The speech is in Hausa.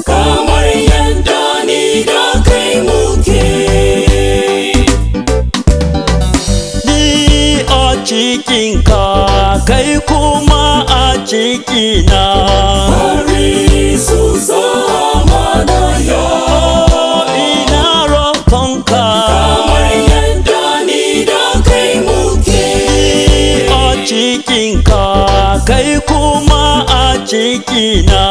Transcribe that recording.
Kamar yadda ni da kai muke. Ni a cikinka, kai kuma a cikina. Bari su zama daya. Oh, ina roƙonka. Kamar yadda ni da kai muke. Ni a cikinka, kai kuma a cikina.